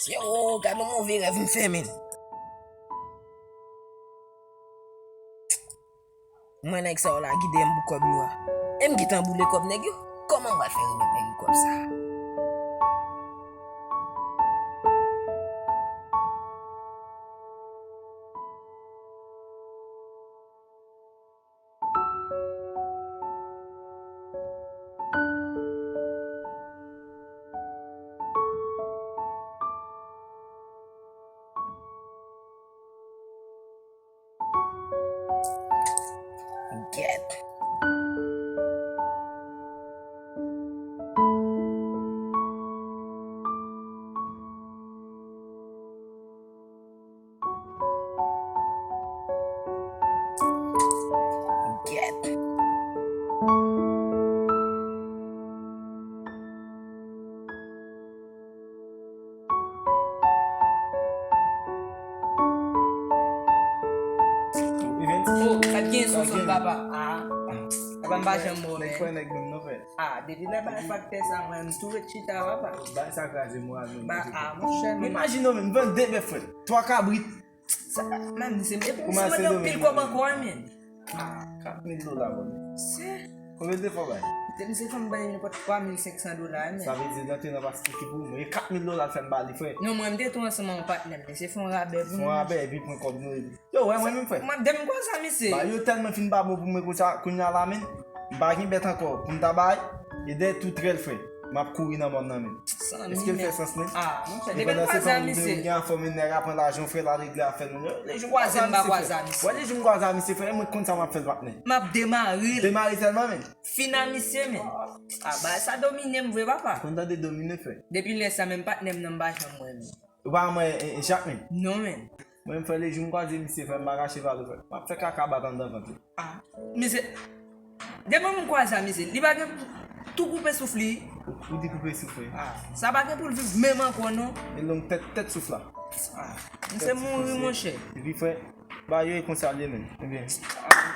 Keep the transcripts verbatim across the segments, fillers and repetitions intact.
Yo, gad yon move rèv m fè, men. Mwen nèg sa yo lage dèyè m pou kòb yo a. E m gentan boule kòb nèg yo. Kòman m pral fè remèt nèg yo kòb sa a? Gèt. Gèt. Oh, sa t gen sou son papa. Ah, papa m pa janm move. Nèg fè nèg menm non, frè. Ah, depi nan bay faktè sa, mwen, m tou ret chita, papa. Bay sa kraze moral menm. Ba, ah, monchè, men imajine w menm, vann de bèf, frè. Twa kabrit. Sa, menm, se, e pou misye mande anpil kòb ankò, men. Ah, kat mil dola, bon. Se. Konbyen de fwa bay? Depi se fanm bay nenpòt twa mil senk san dola, men. Sa vle di, nan te nan pa sou ki pou mwen. E kat mil dola l fè m ba li, frè. Non, mwen, m te tou ansanm ak yon patnè m, men se fè yon rabè pou nou. Fè yon rabè, epi pran kòb nou, epi. Yo, wè, mwen menm, frè. Mwen, depi m konn sa, misye. Ba, yo tèlman fin ba bon pou mwen konsa, kounye a la, men. M pa gen bèt ankò pou m ta bay. E dèyè tou trèl, frè. M ap kouri nan mòn nan, men. Èske l fè sans, men? Ah, monchè, depi m kwaze a misye. Gen afè, men nèg a pran lajan, frè, l al regle afè moun yo. Lejou m kwaze a misye, frè. Wè, lejou m kwaze a misye, frè, mwen konn sa m ap fè l, patnè. M ap demare l. Demare sèlman, men. Fin a misye, men. Ah, bagay sa domine m vre, papa. Konn tande domine, frè. Depi lè sa, menm patnè m nan m pa janm wè, men. Ou pa wè mwen, e, e, Jak, men? Non, men. Mwen, m fè lejou m kwaze misye, frè, m pa kache ba l, frè. M ap fè kaka bat anndan vant li. Ah, misye, depi m kwaze a misye, li pa gen tou koupe souf li. Ou, ou di koupe souf, wi. Ah, sa pa gen pou l viv menm ankò, non. E long tèt, tèt souf la. Ah, misye mouri, monchè. Epi, frè, ba yo e konsa l ye, men. Ebyen,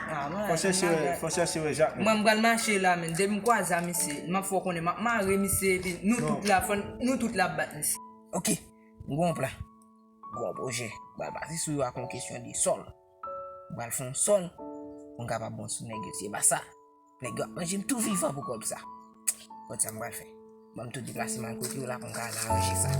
ah, fò chèche wè, fò chèche wè Jak, men. Mwen, m pral mache la, men. Depi m kwaze a misye, m ap fè w konnen, m ap mare misye, epi nou tout la, fò n, nou tout la ap bat misye. Ok, m gon plan. Gwo pwojè. M pral pase sou yo ak yon kesyon de sòl. M pral fè yon sòl pou m kapab bon sou nèg yo. Se pa sa. Nèg yo ap manje m tou vivan pou kòb sa. Gad sa m pral fè. Ban m tou deplase m al kote yo la pou m ka al aranje sa.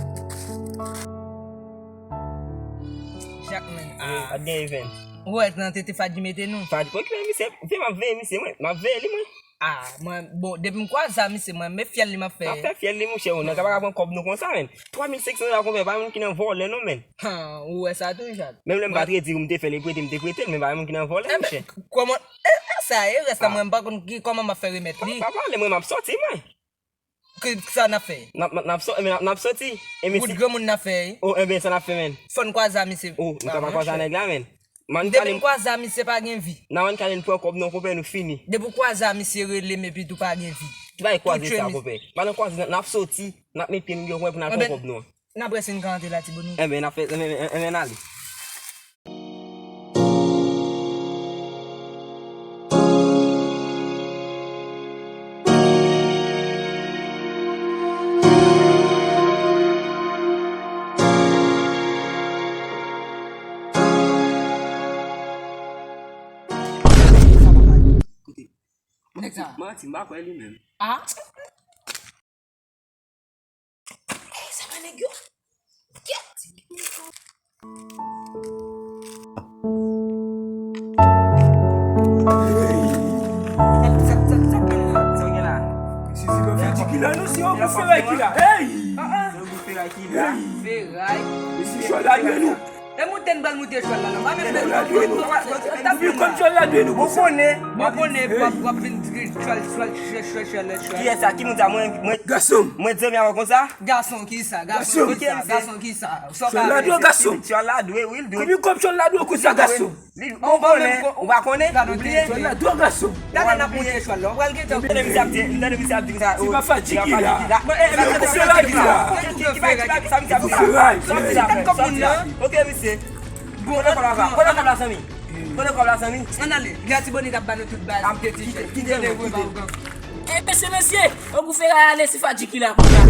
Jak, men. Wi, ah, pa t gen even. Ou wè nan tete Fadji mete nou? Fadji, pokipè misye, veye m ap veye misye, mwen. M ap veye li, mwen. Ah, mwen, bon, depi m kwaze a misye, mwen, men fyèl li m ap fè. Ap fè fyèl li, monchè, ou nan ka pa ka pran kòb nou konsa, men. Twa mil senk san dola, konpè, pa moun ki nan vòlè, non, men. Han, ou wè sa tou, Jak? Menm lè m pa t redi, ou m te fè li prete, m te prete l, men pa moun ki nan vòlè, monchè. Kòman, e, e sa, e rès la, mwen, m pa konn ki, kòman m ap fè remèt li. Pa, pa pale, mwen, m ap sòti, mwen. Ki, ki sa n ap fè? N ap, n ap, n ap sò-, men n ap, n ap sòti. E, men wout granmoun n ap fè, wi. Oh, enben, sa n ap fè, men. Fò n kwaze a misye. Oh, nou ka pa kwaze a nèg la, men. Depi m kwaze a misye pa gen vi. Nan wè n kale n pran kòb nou, konpè, nou fini. Depi w kwaze a misye rele m epi tou pa gen vi. Ki bagay kwaze sa, konpè? Pa nan kwaze, n ap soti, n ap met pye nou gen kwen pou n al pran kòb nou an. N ap wè si n ka antre la, Tibonit. Enben, n ap fè, enben, enben, enben, n ale. Kote? Nèg sa. Manti, m pa kwè li menm. Ah? Ey, sa pa nèg yo? Kèt! Sa, sa, sa, sa, sa, sa gen la? Si, si, mwen fè di ki la, non, si, an pou feray ki la. Ey! Ah, ah. Feray ki la. Ey! Feray. E si chwa la dwe nou? E moute n pral moute chwal la, non. Pa menm bezwen. Ou vin konn chwal la dwe nou. Ou konnen, ou konnen, w ap, w ap vin di chwal, chwal, chwal, chwal, chwal, chwal. Kiyès sa? Ki moun sa? Mwen, mwen, gason. Mwen zanmi avè w konsa? Gason ki sa? Gason ki sa? Gason ki sa? Chwal la dwe, gason. Chwal la dwe, wi, l dwe. Konbyen kòb chwal la dwe konsa, gason? Li, ou konnen, ou pa konnen, ou bliye. Gade, gade, gade, gade. Gade, n ap monte chwal la. Ou pral gentan. Tande misye ap di, tande misye ap di sa. Se pa Fadji ki la. Bon, eh, eh, se Fadji ki la. Ki, ki, ki Fadji la, sa misye ap di la. Sa misye ap di la. Ok, misye. Bon, kote kòb la, kote kòb la, zanmi? Kote kòb la, zanmi? Ann ale. Gati Bonit ap ba nou tout baz. Ap kite, kite, kite, kite. Eh, mesye, mesye. An pou feray ale, se Fadji ki la, kòb la.